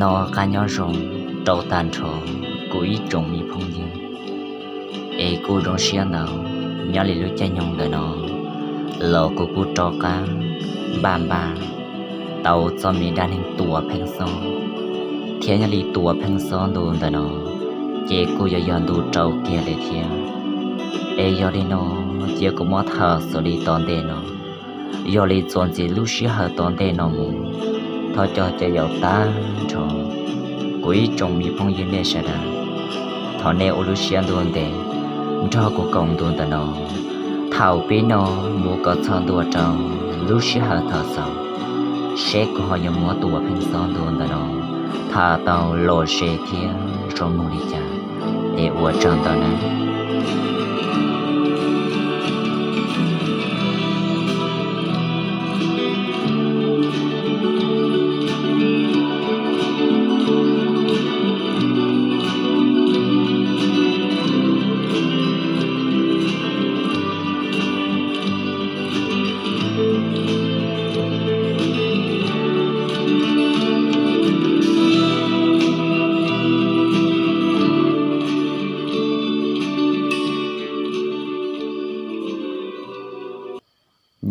No qab nyob zoo rau tag nrho kuv ib tsoom me phooj ywg, es kuj zoo siab ntau, nyob li lub caij nyoog ntawm no los kuv kuj rov qab npaj npaj tau txoj me dab neeg Tuam Pheej Xob, thiab nyob li Tuam Pheej Xob ntu ntawm no ces kuj yuav yog ntu rau kiag li thiab. Es yog li no, cia kuv muab tham xws li tom ntej no, yog li txuas ntxiv lub sij hawm tom ntej no mus, thov cov cov yaus tag nrho kuv ib tsoom me phooj ywg nej sawv daws, thov nej ua lub siab ntuj ntev nrog kuv koom ntu ntawm no, thaum pib no mus kom txog ntua rau lub sij hawm thaum xaus, seb kuv ho yuav muab Tuam Pheej Xob ntu ntawm no tham tau lom zem thiab zoo mloog li cas. Es ua tsaug ntau nawb.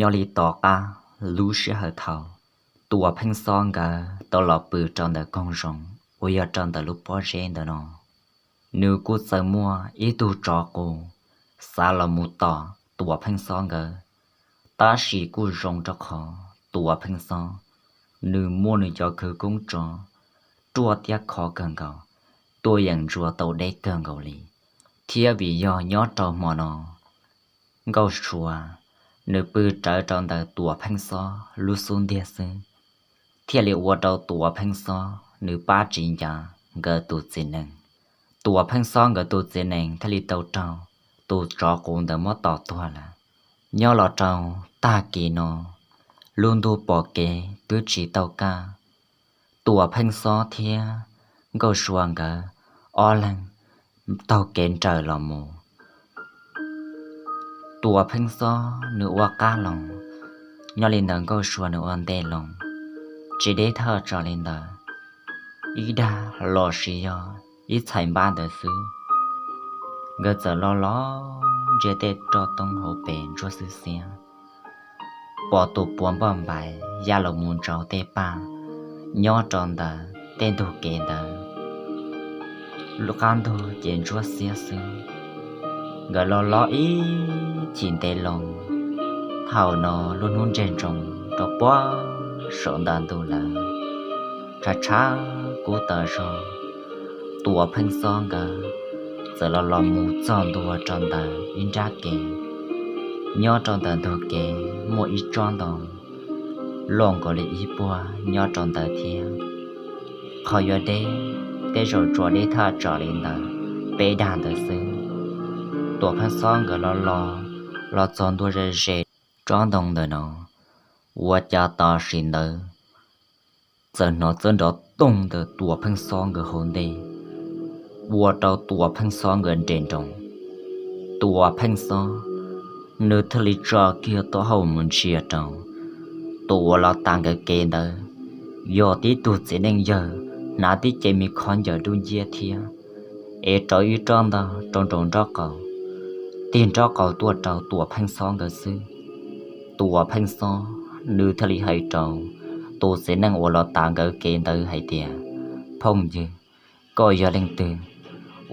Nyob li tom qab lub sij hawm thaum Tuam Pheej Xob nkawd tau los pw rau ntawm koog zoov uas yog rau ntawm lub pob zeb ntawm no, nws kuj txawm muaj ib tug tsov qus xav los mus tom Tuam Pheej Xob nkawd, tab sis kuj zoo rau qhov Tuam Pheej Xob nws muaj nws cov khwv koob tsov ruaj thiab khov kawg nkaus, tuaj yeem ntsuas tau deb kawg nkaus li, thiab vim yog nyob rau hmo no Nkauj Sua nws pw rawv rau ntawm Tuam Pheej Xob lub xub ntiag xwb, thiaj li ua rau Tuam Pheej Xob nws pab tsis ncav nkawd tus txiv neej. Tuam Pheej Xob nkawd tus txiv neej thiaj li tau raug tus tsov qus ntawd muab tom tuag lawm. Nyob los rau tag kis no, lub ntuj pom kev twb tsis tau kaj, Tuam Pheej Xob thiab Nkauj Sua nkawd ob leeg taug kev nrawm los mus. Tuam Pheej Xob nws ua qab loo, nyob li ntawd Nkauj Sua nws ua ntej loo, tsis deb thaj tsam li ntawd ib dag los sis yog ib txhais npab ntawd xwb. Nkawd txawm los los ntsia tej roj toob hauv pes ntsuab xwb xiab, pom tus puav npauj npais ya los mus ntsaum tej paj nyob rau ntawm tej ntug kev ntawd. Lub qab ntug ces ntsuab xiab xwb, nkawd los los ib chim ntev loo. Thaum no lub hnub ntseg ntsoov rau puag saum ntawm ntug lawm, tshav tshav kub tawm zog. Tuam Pheej Xob nkawd txawm los los mus txog ntua rau ntawm ib nrab kev. Nyob rau ntawm ntug kev muaj ib tsob ntoo loj nkaus li ib puag nyob rau ntawd thiab. Qhov yuav deb, tej zaum tsuas deb thaj tsam li ntawd peb dag ntawd xwb. Tuam Pheej Xob nkawd los los, los txog ntua ze ze tsob ntoo ntawm no, ua cas tam sim ntawd txawm hnov txawb nrov toog ntawm Tuam Pheej Xob nkawd hauv ntej, ua rau Tuam Pheej Xob nkawd nres nroos. Tuam Pheej Xob nws thiaj li tsa kiag taub hau mus ntsia rau tus uas los tas nkawd kev ntawd, yog tib tug txiv neej yawg hnav tib ce me khob ncaws dub nciab thiab, es rauv ib rab ntaj rau nraum nraub qaum, tig nraub qaum tuaj rau Tuam Pheej Xob nkawd xwb. Tuam Pheej Xob nws thiaj li hais rau tus txiv neej uas los tas nkawd kev ntawd hais tias, Phooj ywg, koj yog leej twg?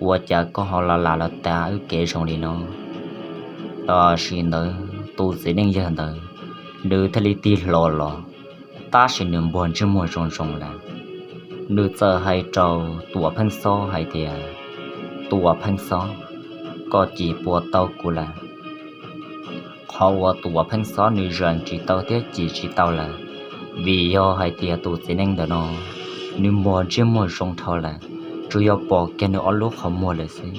Ua cas koj ho los lam los tas wb kev zoo li no? Tam sim ntawd tus txiv neej yawg ntawd nws thiaj li tig hlo los, tab sis nws npuag ntsej muag zoo zoo lawm. Nws txawm hais rau Tuam Pheej Xob hais tias, Tuam Pheej Xob, koj cim puas tau kuv lawm? Qhov uas Tuam Pheej Xob nws zeem tsis tau thiab cim tsis tau lawm, vim yog hais tias tus txiv neej ntawm no nws npuag ntsej muag zoo dhau lawm, tsuas yog pom kiag nws ob lub qhov muag lawm xwb.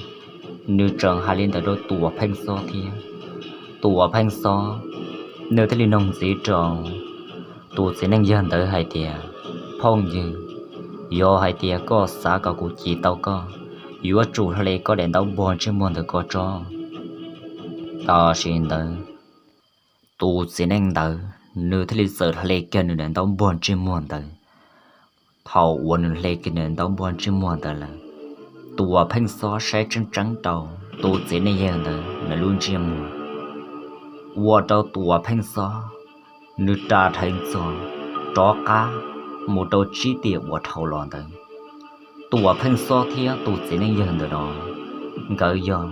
Nws tseem hais li ntawd rau Tuam Pheej Xob thiab. Tuam Pheej Xob nws thiaj li noog ntxiv rau tus txiv neej yawg ntawd hais tias, Phooj ywg, yog hais tias koj xav kom kuv cim tau koj, yuav tsum hle koj daim ntaub npuag ntsej muag ntawd kom tso. Tam sim ntawd tus txiv neej ntawd nws thiaj li txawm hle kiag nws daim ntaub npuag ntsej muag ntawd Thaum uas nws hle kiag nws ntaub npuaj ntsej muag ntawd lawm, Tuam Pheej Xob saib tseeb tseeb rau tus txiv neej yawg ntawd nws lub ntsej muag, ua rau Tuam Pheej Xob nws ras rhais ntxog rov qab mus rau Tsib Tiam uas dhau los ntawd. Tuam Pheej Xob thiab tus txiv neej yawg ntawm no nkawd yog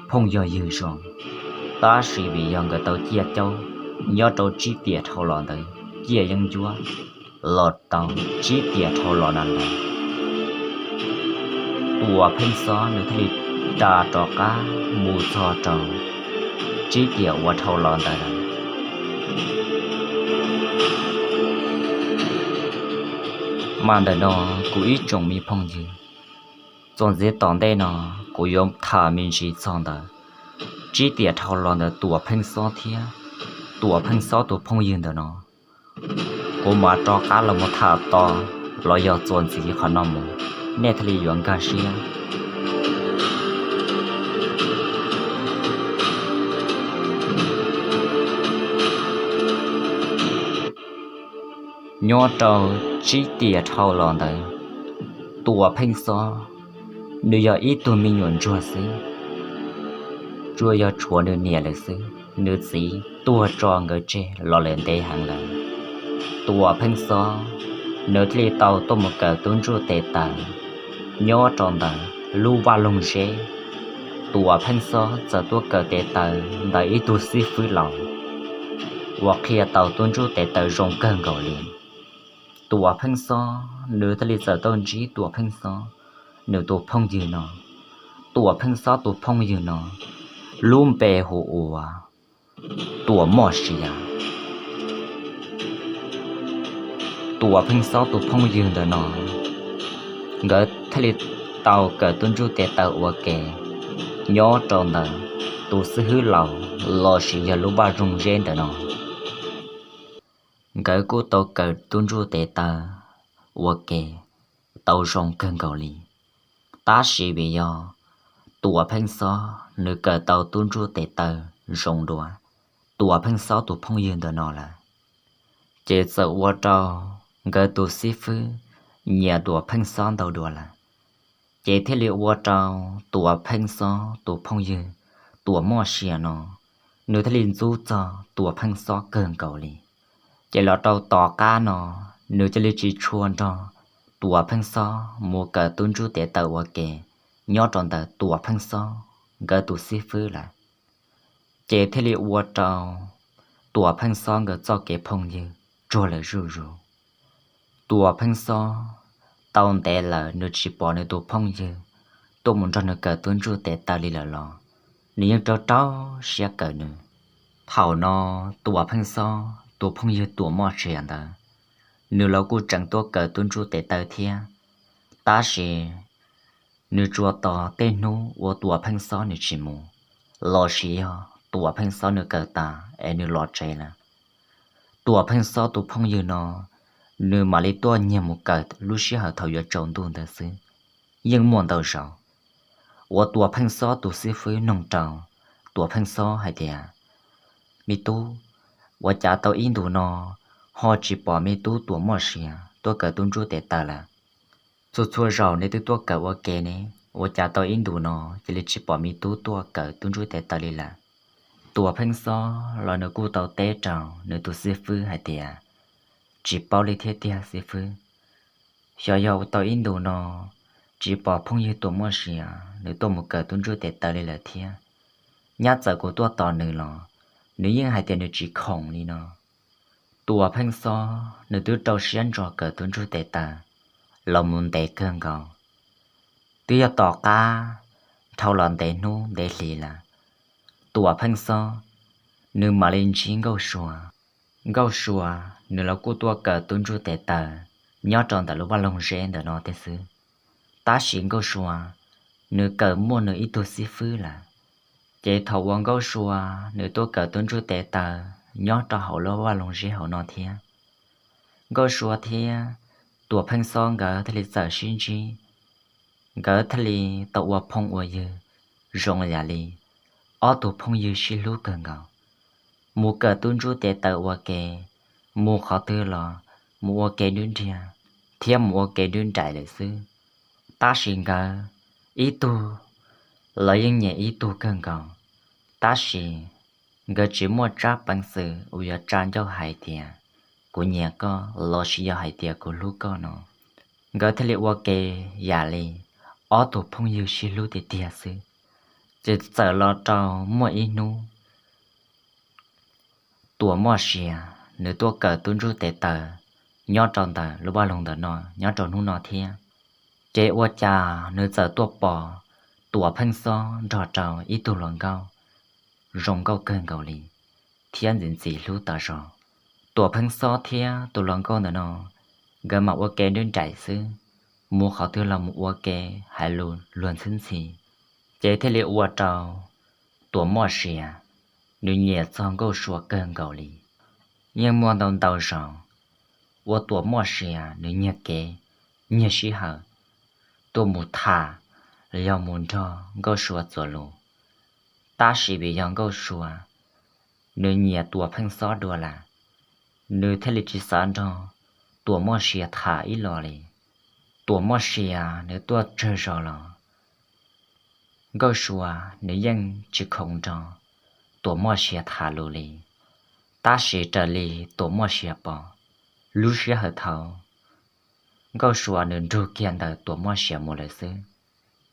phooj yog ywg zoo, tab sis vim yog nkawd tau ciaj caub nyob rau Tsib Tiam dhau los ntawd, ciaj yeeb ncuab los tau Tsib Tiam dhau los na lawm, Tuam Pheej Xob nws thiaj li ras rov qab mus txog rau Tsib Tiam uas dhau los ntawd lawm. Mas ntawm no kuv ib tsoom me phooj ywg, txuas ntxiv tom ntej no kuv yuav tham me ntsis txog ntawm Tsib Tiam dhau los ntawm Tuam Pheej Xob thiab Tuam Pheej Xob tus phooj ywg ntawm no. Kuv mam rov qab los mus tham to los yog txuas ntxiv qhov no mus, nej thiaj li yuav nkag siab. Nyob rau Tsib Tiam dhau los ntawd, Tuam Pheej Xob nws yog ib tug me nyuam ntsuag xwb, tsuas yog tshuav nws niam lawm xwb, nws txiv tuag tso nkawd tseg los lawm ntev heev lawm. Tuam Pheej Xob nws thiaj li tau tuaj mus kawm tub ntsuj tes taw nyob rau ntawm lub vaj loog zeb. Tuam Pheej Xob txawm tuaj kawm tes taw ntawm ib tug xib fwb laus uas qhia tau tub ntsuj tes taw zoo kawg nkaus li. Tuam Pheej Xob nws thiaj li txawm tau ntsib Tuam Pheej Xob nws tus phooj ywg no. Tuam Pheej Xob tus phooj ywg no lub npe hu ua Tuam Moj Sia. Tuam Pheej Xob tus phooj ywg ntawm no, nkawd thiaj li tau kawm tub ntsuj tes taw ua ke nyob rau ntawm tus xib fwb laus lossis yog lub vaj loog zeb ntawm no. Nkawd kuj tau kawm tub ntsuj tes taw ua ke tau zoo kawg nkaus li. Tab sis vim yog Tuam Pheej Xob nws kawm tau tub ntsuj tes taw zoo dua Tuam Pheej Xob tus phooj ywg ntawm no lawm, ces txawm ua rau nkawd tus xib fwb nyiam Tuam Pheej Xob ntau dua lawm. Ces thiaj li ua rau Tuam Pheej Xob tus phooj ywg Tuam Moj Sia no, nws thiaj li ntxub txog Tuam Pheej Xob kawg nkaus li. Ces los rau tom qab no, nws thiaj li tsis tshua nrog Tuam Pheej Xob mus kawm tub ntsuj tes taw ua ke nyob rau ntawm Tuam Pheej Xob nkawd tus xib fwb lawm. Ces thiaj li ua rau Tuam Pheej Xob nkawd txoj kev phooj ywg tsuag lawm zuj zus. Tuam Pheej Xob tau ntev lawm nws tsis pom nws tus phooj ywg tuaj mus nrog nws kawm tub ntsuj tes taw li lawm los nws yeej rau rau siab kawm nws. Thaum no Tuam Pheej Xob tus phooj ywg Tuam Moj Sia ntawd, nws los kuj tseem tuaj kawm tub ntsuj tes taw thiab, tab sis nws tsuas tos tej hnub uas Tuam Pheej Xob nws tsis mus, lossis yog Tuam Pheej Xob nws kawm tas es nws los tsev lawm, Tuam Pheej Xob tus phooj ywg no nws mam li tuaj nyiag mus kawm lub sij hawm thaum yuav tsaus ntuj ntawd xwb. Yeej muaj ntau zaus uas Tuam Pheej Xob tus xib fwb nug rau Tuam Pheej Xob hais tias, me tub, ua cas tau ib ntus no ho tsis pom me tub Tuam Moj Sia tuaj kawm tub ntsuj tes taw lawm? Txhua txhua zaus nws twb tuaj kawm ua ke ne, ua cas tau ib ntus no cia li tsis pom me tub tuaj kawm tub ntsuj tes taw li lawm? Tuam Pheej Xob los nws kuj tau teb rau nws tus xib fwb hais tias, tsis paub li thiab tiag xib fwb. Xyov yog ua tau ib ntus no tsis pom phooj ywg Tuam Moj Sia nws tuaj mus kawm tub ntsuj tes taw li lawm thiab. Nyab txawm kuv tuaj tos nws los nws yeej hais tias nws tsis khoom li no. Tuam Pheej Xob nws twb rau siab ntso kawm tub ntsuj tes taw los mus ntev kawg nkaus, twb yog tom qab dhau los ntev hnub ntev hli lawm, Tuam Pheej Xob nws mam li ntsib Nkauj Sua. Nkauj Sua nws los kuj tuaj kawm tub ntsuj tes taw nyob rau ntawm lub vaj loog zeb ntawm no thiab xwb. Tab sis Nkauj Sua nws kawm muaj nws ib tug xib fwb lawm. Ces thaum uas Nkauj Sua nws tuaj kawm tub ntsuj tes taw nyob rau hauv lub vaj loog zeb hauv no thiab, Nkauj Sua thiab Tuam Pheej Xob nkawd thiaj li txawm sib ntsib, nkawd thiaj li tau ua phooj ua ywg zoo yam li ob tug phooj ywg sib hlub kawg nkaus. Mus kawm tub ntsuj tes taw ua ke, mus qhov twg los mus ua ke nruab nriag, thiab mus ua ke nruab nraim lawm xwb. Tab sis nkawd ib tug los yeej nyiam ib tug kawg nkaus, tab sis nkawd tsis muaj tsab peev xwm uas yuav tsa ncauj hais tias kuv nyiam koj los sis yog hais tias kuv hlub koj no. Nkawd thiaj li ua ke yam li ob tug phooj ywg sib hlub tiag tiag xwb. Ces txawm los rau muaj ib hnub Tuam Moj Sia nws tuaj kawm tub ntsuj tes taw nyob rau ntawm lub vaj loog ntawm no nyob rau hnub no thiab. Ces ua cas nws txawm tuaj pom Tuam Pheej Xob nrog rau ib tug hluas nkauj zoo nkauj kawg nkaus li thiab ntxim ntxim hlub tas zog. Tuam Pheej Xob thiab tus hluas nkauj ntawm no nkawd mam ua ke nruab nraim xwb, mus qhov twg los mus ua ke hais lus luag ntxhwb ntxhi. Ces thiaj li ua rau Tuam Moj Sia nws nyiam txog Nkauj Sua kawg nkaus li. Yeej muaj ntau ntau zaus uas Tuam Moj Sia nws nyiag kev nyiag sij hawm tuaj mus tham los yog mus nrog Nkauj Sua txuas lus. Tab sis vim yog Nkauj Sua nws nyiam Tuam Pheej Xob dua lawm, nws thiaj li tsis xav nrog Tuam Moj Sia tham ib los li. Tuam Moj Sia nws tuaj tsawg zaus los Nkauj Sua nws yeej tsis khoom nrog Tuam Moj Sia tham lus li. Tab sis raws li Tuam Moj Sia pom, lub sij hawm thaud Nkauj Sua nws nrug kiag ntawm Tuam Moj Sia mus lawm xwb,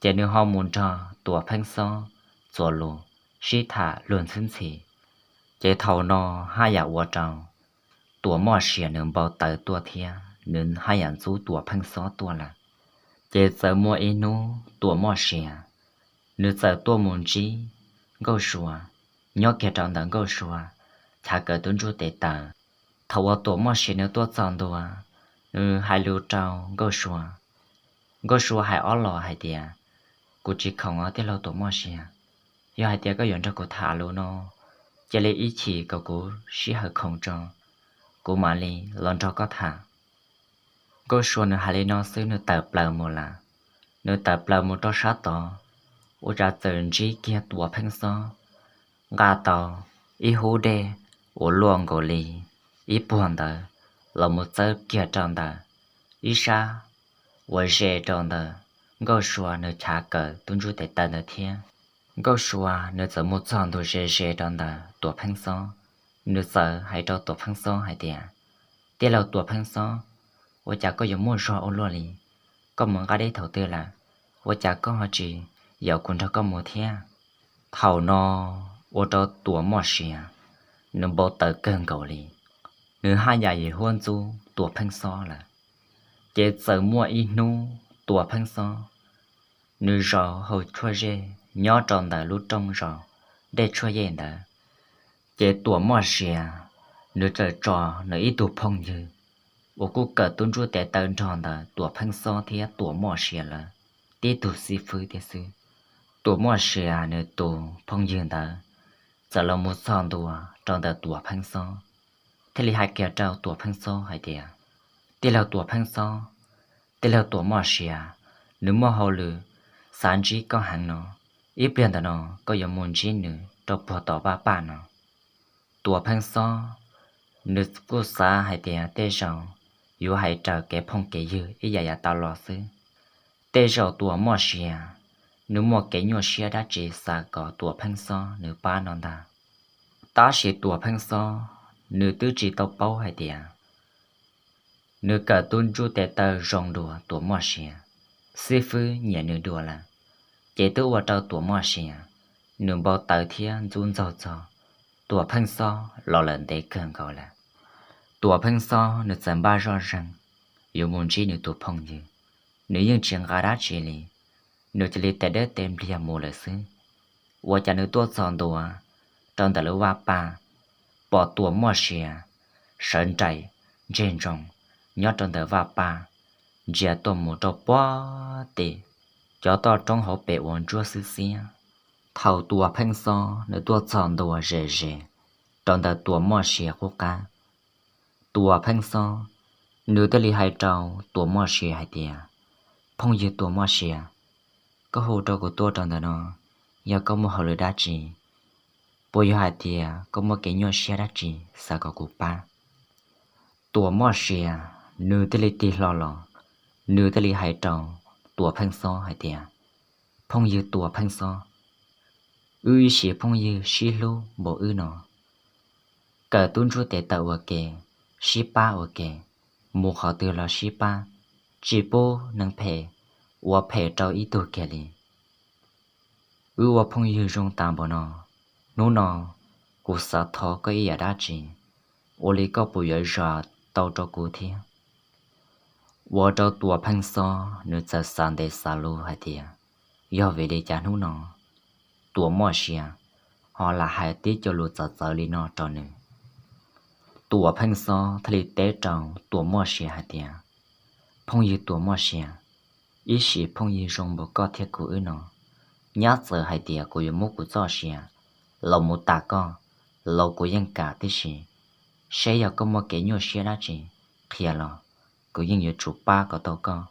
ces nws ho mus nrog Tuam Pheej Xob txuas lus sib tham luag ntxhwb ntxhi. Ces thaum no haj yam ua rau Tuam Moj Sia nws npau taws tuaj thiab nws haj yam ntxub Tuam Pheej Xob tuaj lawm. Ces txawm muaj ib hnub Tuam Moj Sia nws txawm tuaj mus ntsib Nkauj Sua, nyob kiag rau ntawm Nkauj Sua chav kawm tub ntsuj tes taw. Thaum uas Tuam Moj Sia nws tuaj txog ntua, nws hais lus rau Nkauj Sua. Nkauj Sua hais ob los hais tias, kuv tsis khoom os tij laug Tuam Moj Sia, yog hais tias koj yuav nrog kuv tham lus no, cia li ib chim kom kuv sij hawm khoom tso, kuv mam li los nrog koj tham. Nkauj Sua nws hais li no xwb nws tawm plaws mus lawm. Nws tawm plaws mus rau sab tod, ua cas txawm ntsib kiag Tuam Pheej Xob nqa tau ib hub dej uas luaj nkaus li ib puag ntawd los mus txawb kiag rau ntawm ib sab uas ze rau ntawm Nkauj Sua nws chav kawm tub ntsuj tes taw ntawd thiab. Nkauj Sua nws txawm mus txog ntua ze ze rau ntawm Tuam Pheej Xob, nws txawm hais rau Tuam Pheej Xob hais tias, tij laug Tuam Pheej Xob, ua cas koj yuav muaj zog ua luaj li? Koj mus nqa dej thaum twg lawm? Ua cas koj ho tsis yaum kuv nrog koj mus thiab? Thaum no ua rau Tuam Moj Sia nws npau taws kawg nkaus li, nws haj yam yim huab ntxub Tuam Pheej Xob lawm. Ces txawm muaj ib hnub Tuam Pheej Xob nws zaum hauv tshuaj zej nyob rau ntawm lub rooj zaum dej tshuaj zej ntawd. Ces Tuam Moj Sia nws txawm tso nws ib tug phooj ywg uas kuj kawm tub ntsuj tes taw nrog ntawm Tuam Pheej Xob thiab Tuam Moj Sia lawv tib tug xib fwb thiab xwb. Tuam Moj Sia nws tus phooj ywg ntawd txawm los mus txog ntua rau ntawm Tuam Pheej Xob, thiaj li hais kiag rau Tuam Pheej Xob hais tias, tij laug Tuam Pheej Xob, tij laug Tuam Moj Sia nws muaj hauj lwm xav ntsib koj heev no, ib pliag ntawm no koj yuav mus ntsib nws rau puag tom vaj paj no. Tuam Pheej Xob nws kuj xav hais tias tej zaum yuav hais raws kev phooj kev ywg ib yam yav tas los xwb. Tej zaum Tuam Moj Sia nws muaj kev nyuaj siab dab tsi xav kom Tuam Pheej Xob nws pab no ntag. Tab sis Tuam Pheej Xob nws twb tsis tau paub hais tias nws kawm tub ntsuj tes taw zoo dua Tuam Moj Sia, xib fwb nyiam nws dua lawm, ces twb ua rau Tuam Moj Sia nws npau taws thiab ntxub ntxaug txog Tuam Pheej Xob los lawm ntev kawg nkaus lawm. Tuam Pheej Xob nws txawm npaj zoj zeeg yuav mus ntsib nws tus phooj ywg, nws yeej tsis nqa dab tsi li, nws cia li tes dawb tes npliag mus lawm xwb. Ua cas nws tuaj txog ntua rau ntawm lub vaj paj, pom Tuam Moj Sia sawv nraim ntseg ntsoos nyob rau ntawm vaj paj, ntsia tuaj mus rau puag tim cov toj roob hauv pes uas ntsuab xwb xiab. Thaum Tuam Pheej Xob nws tuaj txog ntua ze ze rau ntawm Tuam Moj Sia qub qab, Tuam Pheej Xob nws thiaj li hais rau Tuam Moj Sia hais tias, phooj ywg Tuam Moj Sia, koj hu rau kuv tuaj rau ntawm no, yog koj muaj hauj lwm dab tsi, puas yog hais tias koj muaj kev nyuaj siab dab tsi xav kom kuv pab? Tuam Moj Sia nws thiaj li tig hlo los, nws thiaj li hais rau Tuam Pheej Xob hais tias, Phooj ywg Tuam Pheej Xob, wb ib sim phooj ywg sib hlub npaum wb no, kawm tub ntsuj tes taw ua ke, sib pab ua ke, mus qhov twg los sib pab, tsis pub neeg phem ua phem rau ib tug kiag li. Wb ua phooj ywg zoo tas npaum no, hnub no kuv xav thov koj ib yam dab tsi, ua li koj puas yuav zam tau rau kuv thiab? Ua rau Tuam Pheej Xob nws txawm xav ntev xav luv hais tias, yog vim li cas hnub no Tuam Moj Sia ho lam hais tib co lus txawv txawv li no rau nws. Tuam Pheej Xob thiaj li teb rau Tuam Moj Sia hais tias, Phooj ywg Tuam Moj Sia, ib sim phooj ywg zoo npaum koj thiab kuv wb no, nyab txawm hais tias kuv yuav muab kuv txoj sia los mus tas koj los kuv yeej kam tib si, seb yog koj muaj kev nyuaj siab dab tsi qhia los kuv yeej yuav tsum pab kom tau koj.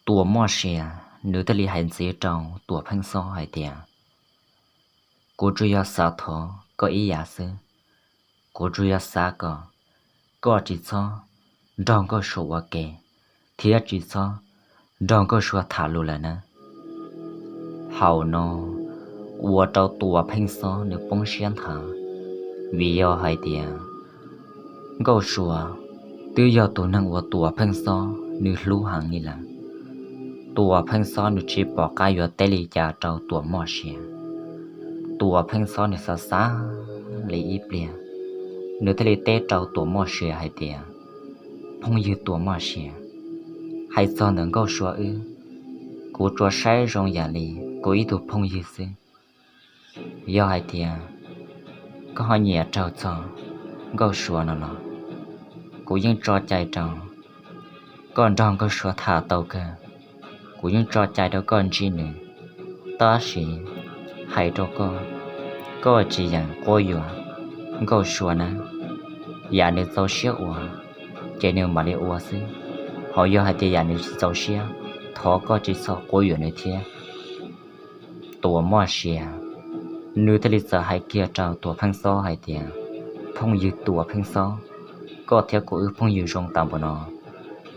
Tuam Moj Sia nws thiaj li hais ntxiv rau Tuam Pheej Xob hais tias, kuv tsuas yog xav thov koj ib yam xwb, kuv tsuas yog xav kom koj tsis txhob nrog Nkauj Sua ua ke, thiab tsis txhob nrog Nkauj Sua tham lus lawm nawb. Thaum no ua rau Tuam Pheej Xob nws poob siab nthav, vim yog hais tias Nkauj Sua twb yog tus neeg uas Tuam Pheej Xob nws hlub heev li lawm. Tuam Pheej Xob nws tsis pom qab yuav teb li cas rau Tuam Moj Sia. Tuam Pheej Xob nws xav xav li ib pliag, nws thiaj li teb rau Tuam Moj Sia hais tias, phooj ywg Tuam Moj Sia, hais txog ntawm Nkauj Sua wb, kuv tsuas saib zoo yam li kuv ib tug phooj ywg xwb. Yog hais tias koj ho nyiam raug txog Nkauj Sua no los, kuv yeej tso cai rau koj nrog Nkauj Sua tham tau kawg, kuv yeej tso cai rau koj ntsib nws. Tab sis hais rau koj, koj tsis yeem quab yuam Nkauj Sua nawb. Yam nws txaus siab ua, ces nws mam li ua xwb. Ho yog hais tias yam nws tsis txaus siab, thov koj tsis txhob quab yuam nws thiab. Tuam Moj Sia nws thiaj li txawm hais kiag rau Tuam Pheej Xob hais tias, phooj ywg Tuam Pheej Xob, koj thiab kuv wb phooj ywg zoo tas npaum no,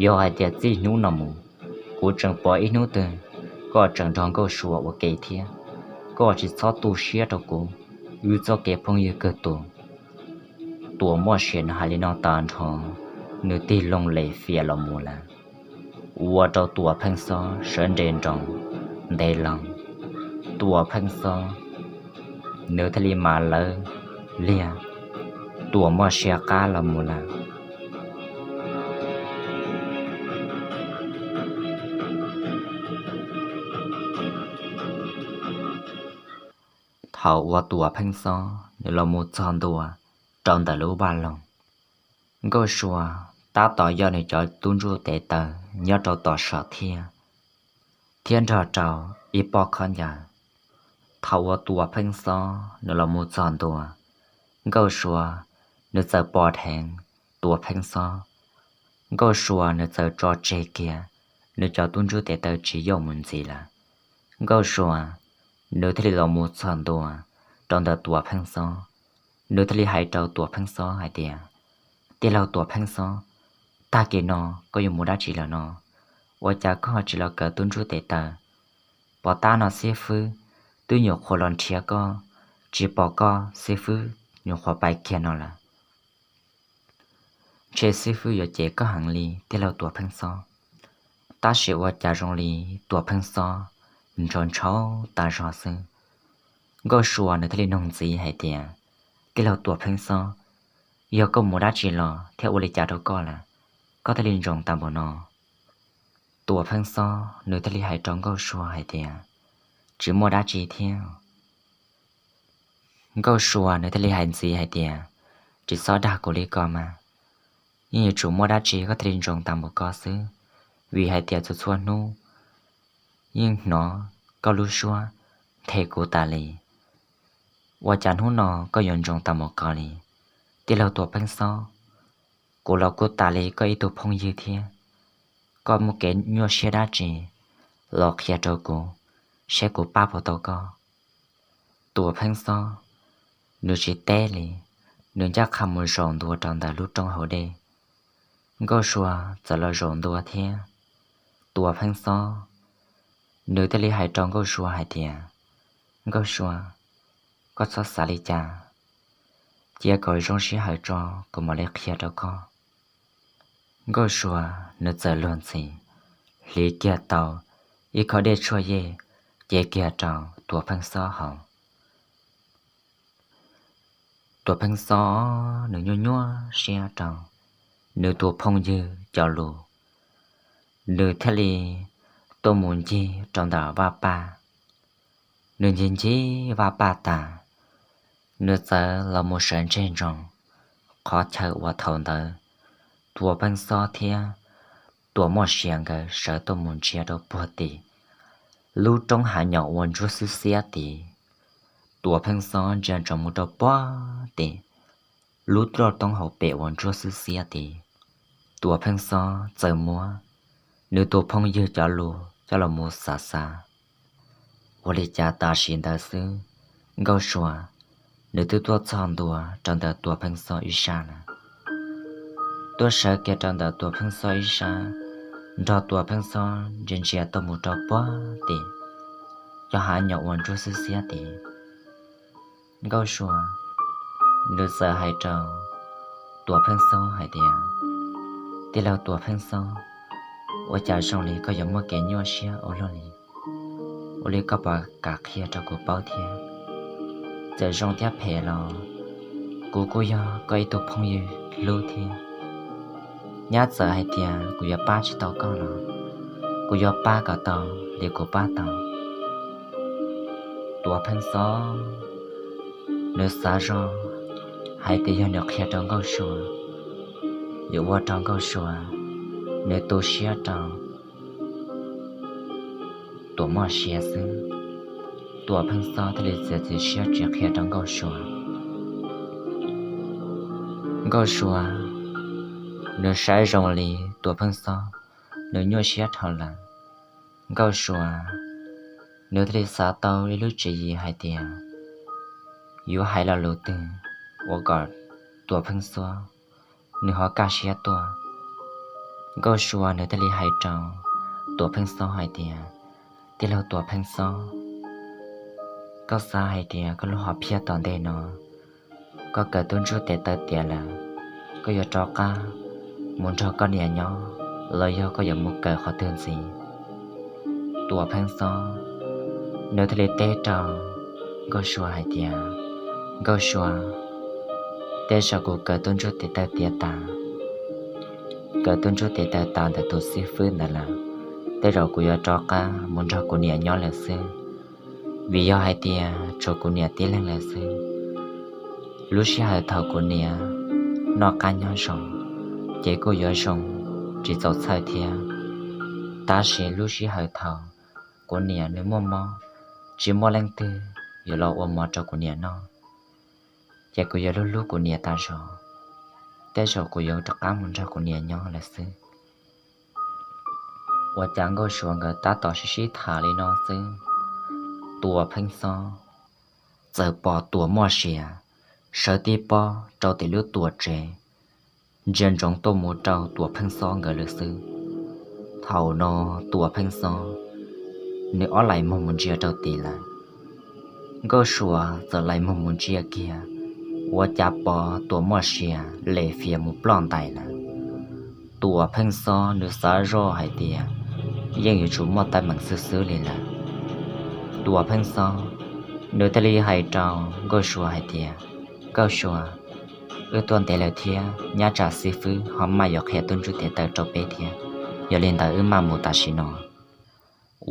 yog hais tias txij hnub no mus kuv tseem pom ib hnub twg koj tseem nrog Nkauj Sua ua ke thiab, koj tsis txhob tu siab rau kuv, wb txoj kev phooj ywg kawg tus. Tuam Moj Sia nws hais li no tas nrho, nws tig loo les fias los mus lawm. Ua rau Tuam Pheej Xob sawv nres nroos ntev loo. Tuam Pheej Xob nws thiaj li mam lawv liag Tuam Moj Sia qab los mus lawm. Thaum uas Tuam Pheej Xob nws los mus txog ntua rau ntawm lub vaj loog, Nkauj Sua tab tom yoj nws cov tub ntsuj tes taw nyob rau tom saum thiab, thiab nrog rau ib pob khaub ncaws. Thaum uas Tuam Pheej Xob nws los mus txog ntua, Nkauj Sua nws txawm pom dheev Tuam Pheej Xob. Nkauj Sua nws txawm tso tseg kiag nws cov tub ntsuj tes taw tsis yoj mus ntxiv lawm. Nkauj Sua nws thiaj li los mus txog ntua rau ntawm Tuam Pheej Xob. Nws thiaj li hais rau Tuam Pheej Xob hais tias, tij laug Tuam Pheej Xob, tag kis no koj yuav mus dab tsi lawm no? Ua cas koj tsis los kawm tub ntsuj tes taw? Pov tab no xib fwb twb nyuam qhuav los nrhiav koj, tsis pom koj xib fwb nyuam qhuav pais kiag no lawm. Ntshe xib fwb yuav cem koj heev li tij laug Tuam Pheej Xob. Tab sis ua cas zoo li Tuam Pheej Xob ntshaus ntshaus tas zog xwb. Nkauj Sua nws thiaj li nug ntxiv hais tias, tij laug Tuam Pheej Xob, yog koj mus dab tsi los thiab ua li cas rau koj lawm, koj thiaj li ntsoos tas npaum no? Tuam Pheej Xob nws thiaj li hais rau Nkauj Sua hais tias, tsis muaj dab tsi thiab. Nkauj Sua nws thiaj li hais ntxiv hais tias, tsis txhob dag kuv li ko mas, yeej yuav tsum muaj dab tsi koj thiaj li ntsoos tas npaum ko xwb, vim hais tias txhua txhua hnub yeej hnov koj lub suab nthe kuv tas li. Ua cas hnub no koj yuav ntsoos tas npaum ko li? Tij laug Tuam Pheej Xob, kuv los kuj tas li koj ib tug phooj ywg thiab, koj muaj kev nyuaj siab dab tsi los qhia rau kuv, saib kuv pab puas tau koj. Tuam Pheej Xob nws tsis teb li, nws ncaj qha mus zaum ntua rau ntawm lub roob hauv dej. Nkauj Sua txawm los zaum ntua thiab. Tuam Pheej Xob nws thiaj li hais rau Nkauj Sua hais tias, Nkauj Sua, koj txhob xav li cas, cia kom zoo sij hawm tso, kuv mam li qhia rau koj. Nkauj Sua nws txawm luag ntxhi, hliv kiag tau ib khob dej tshuaj yej, cev kiag rau Tuam Pheej Xob haus. Tuam Pheej Xob nws nyuaj nyuaj siab rau nws tus phooj ywg cov lus, nws thiaj li tuaj mus ncig rau ntawm vaj paj. Nws ncig ncig vaj paj tas, nws txawm los mus sawv ntseg ntsoov qhov chaw uas thaum ntawd Tuam Pheej Xob thiab Tuam Muaj Sia nkawd sawv tuaj mus ntsia rau puag tim lub roob hav nyom uas ntsuab xwb xiab tid. Tuam Pheej Xob ntsia ntsoov mus rau puag tim lub roj toob hauv pes uas ntsuab xwb xiab tid. Tuam Pheej Xob txawm muab nws tus phooj ywg cov lus coj los mus xav xav, ua li cas tam sim ntawd xwb Nkauj Sua nws twb tuaj txog ntua rau ntawm Tuam Pheej Xob ib sab lawm. Tuaj sawv kiag rau ntawm Tuam Pheej Xob ib sab, nrog Tuam Pheej Xob ntsia ntsia tuaj mus rau puag tim cov hav nyom uas ntsuab xwb xiab tid. Nkauj Sua nws txawm hais rau Tuam Pheej Xob hais tias, Tij laug Tuam Pheej Xob, ua cas zoo li koj yuav muaj kev nyuaj siab ua luaj li? Ua li koj puas kam qhia rau kuv paub thiab? Txawm zoo thiab phem los kuv kuj yog koj ib tug phooj ywg hlub thiab. Nyab txawm hais tias kuv yuav pab tsis tau koj los kuv yuav pab kom tau li kuv pab tau. Tuam Pheej Xob nws xav zoj hais tias yog nws qhia rau Nkauj Sua, yuav ua rau Nkauj Sua nws tu siab rau Tuam Muaj Sia xwb. Tuam Pheej Xob thiaj li txiav txim siab tsis qhia rau Nkauj Sua. Nkauj Sua nws saib zoo li Tuam Pheej Xob nws nyuaj siab dhau lawm. Nkauj Sua nws thiaj li xav tau ib lub tswv yim hais tias yuav hais lo lus twg ua kom Tuam Pheej Xob nws ho kaj siab tuaj. Nkauj Sua nws thiaj li hais rau Tuam Pheej Xob hais tias, Tij laug Tuam Pheej Xob, koj xav hais tias koj lub hom phiaj tom ntej no koj kawm tub ntsuj tes taw tiav lawm, koj yuav rov qab mus nrog koj niam nyob los yog koj yuav mus kawm qhov twg ntxiv? Tuam Pheej Xob nws thiaj li teb rau Nkauj Sua hais tias, Nkauj Sua, tej zaum kuv kawm tub ntsuj tes taw tiav tas, kawm tub ntsuj tes taw tas ntawm tus xib fwb ntawd lawm, tej zaum kuv yuav rov qab mus nrog kuv niam nyob lawm xwb, vim yog hais tias tshuav kuv niam tib leeg lawm xwb. Lub sij hawm thaum kuv niam noj qab nyob zoo ces kuj yuav zoo tsis txaus txhawj thiab, tab sis lub sij hawm thaum kuv niam nws muaj mob, tsis muaj leej twg yuav los ua mov rau kuv niam noj, ces kuv yuav hlub hlub kuv niam tas zog, tej zaum kuv yuav rov qab mus nrog kuv niam nyob lawm xwb. Ua cas Nkauj Sua nkawd tab tom sib sib tham li no xwb, Tuam Pheej Xob txawm pom Tuam Muaj Sia sawv tib pob rau tim lub tuam tsev, ntsia ntsoov tuaj mus rau Tuam Pheej Xob nkawd lawm xwb. Thaum no Tuam Pheej Xob nws ob lais moog mus ntsia rau tid lawm, Nkauj Sua txawm lais moog mus ntsia kiag, ua cas pom Tuam Muaj Sia lem fias mus ploj ntais lawm. Tuam Pheej Xob nws xav zoj hais tias yeej yuav tsum muaj teeb meem xwb xwb li lawm. Tuam Pheej Xob nws thiaj li hais rau Nkauj Sua hais tias, Nkauj Sua, wb tuaj ntev lawm thiab, nyab tsam xib fwb ho maj yuav qhia tub ntsuj tes taw rau peb thiab, yog li ntawd wb maj mus tam sim no.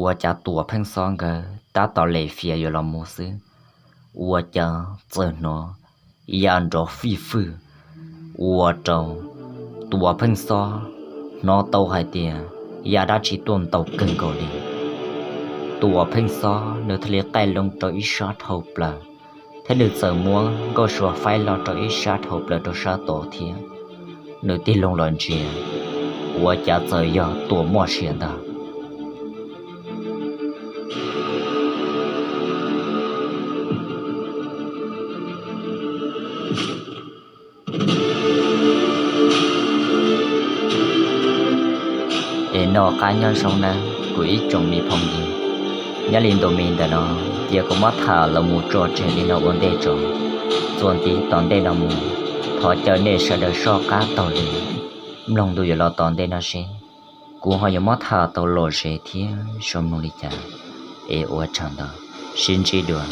Ua cas Tuam Pheej Xob nkawd tab tom lem fias yuav los mus xwb, ua cas txawm hnov ya nrov fij fwj, ua rau Tuam Pheej Xob hnov tau hais tias ya dab tsi tuaj ntau kawg nkaus li. Tuam Pheej Xob nws thiaj li qaij loo rau ib sab dhau plaws, thiab nws txawm muab Nkauj Sua faib los rau ib sab dhau plaws rau sab tod thiab. Nws tig loo los ntsia, ua cas txawm yog Tuam Muaj Sia ntag. Noj qab nyob zoo nawb kuv ib tsoom me phooj ywg. Nyob li ntu me ntawm no, cia kuv muab tham los mus tso tseg li no ua ntej tso. Txuas ntxiv tom ntej no mus, thov caw nej sawv daws soj qab taug lw mloog ntu yuav los tom ntej no seb kuv ho yuav muab tham tau lom zem thiab zoo mloog li cas. Es ua tsaug ntau, sib ntsib dua.